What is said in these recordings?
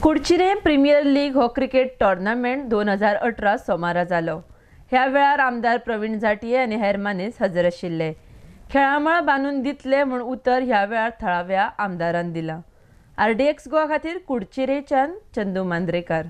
कुडचिरें premier league हो cricket tournament 2018 सोमारा जालो. ह्या वेळार आमदार प्रवीण झांट्ये आनी हेर मानेस हजर आशिल्ले. खेळामळ बांदून दितले म्हूण उतर ह्या वेळार थळाव्या आमदारान दिलां. आरडीएक्स गोवा खातीर कुडचिरेच्यान चंदू मांद्रेकार.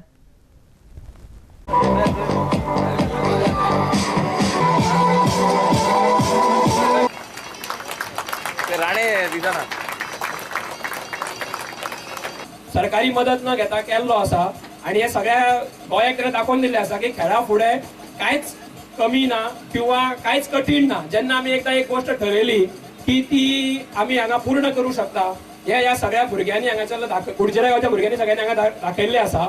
सरकारी मदत न घेता केल्लो आसा आनी हे सगळ्या गोंयाक ताणें दाखोवन दिल्लें आसा की खेळा फुडें कांयच कमी ना किंवा कांयच कठीण ना. जेन्ना आमी एकदां एक गोश्ट ठरयली की ती आमी हांगा पूर्ण करूं शकता, हे ह्या सगळ्या भुरग्यांनी हांगाच्या कुडचिऱ्या गांवच्या भुरग्यांनी सगळ्यांनी हांगा दाखयल्लें आसा.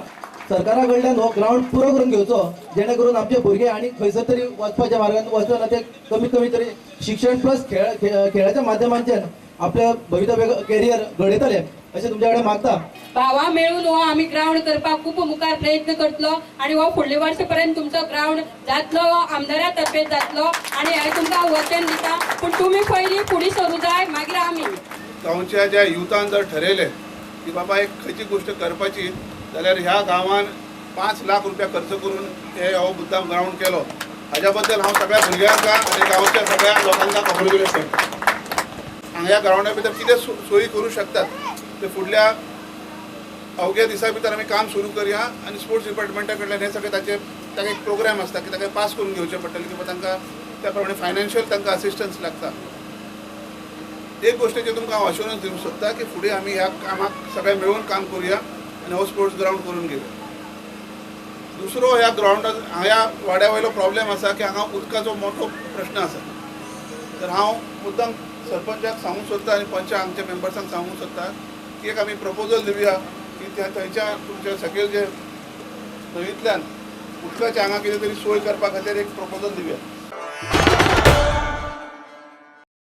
सरकारा कडल्यान हो ग्रावंड पुरो करून घेवचो, जेणे करून आमचे भुरगे आनी खंयसर तरी वचपाच्या मार्गान वचना, ते कमीत कमी तरी शिक्षण प्लस खेळाच्या माध्यमांतल्यान आपल्या भवितव्य कॅरियर घडयतले अशें तुमच्या कडेन मागता. भावा मेळून हो आमी ग्रावंड करपाक खूब मुखार प्रयत्न करतलो आनी हो फुडले वर्स पर्यंत तुमचो ग्रावंड जातलो, आमदारा तर्फे जातलो आनी हें तुमकां वचन दिता. पूण तुमी पयलीं फुडें सरूं जाय, मागीर आमी. गांवच्या ज्या युथान जर ठरयलें की बाबा एक खंयची गोश्ट करपाची जाल्यार ह्या गांवान 5 लाख रुपया खर्च करून हे हो मुद्दाम ग्रावंड केलो, हाज्या बद्दल हांव सगळ्या भुरग्यांक आनी गांवच्या सगळ्या लोकांक कॉंग्रेच्युलेशन. हांगा ह्या ग्रावंडा भितर कितें सोयी करूं शकतात ते फुडल्या अवघ्या दिसा भितर आमी काम सुरू करया आनी स्पोर्ट्स डिपार्टमेंटा कडल्यान हे सगळे ताचे ताका एक प्रोग्राम आसता की ताका पास करून घेवचें पडटलें किंवा तांकां त्या प्रमाणे फायनान्शियल तांकां असिस्टन्स लागता. एक गोश्टीचें तुमकां हांव अश्योरन्स दिवंक सोदता की फुडें आमी ह्या कामाक सगळे मेळून काम करुया आनी हो स्पोर्ट्स ग्रावंड करून घेवया. दुसरो ह्या ग्रावंडार ह्या वाड्या वयलो प्रॉब्लेम आसा की हांगा उदकाचो मोठो प्रश्न आसा. तर हांव मुद्दाम सरपंचाक सांगूंक सोदता आनी पंचाक आमच्या मेंबर्सांक सांगूंक सोदता की एक आमी प्रपोजल दिवया की त्या थंयच्या तुमच्या सकयल जे न्हंयेंतल्यान उदकाच्या हांगा कितें तरी सोय करपा खातीर एक प्रपोजल दिवया.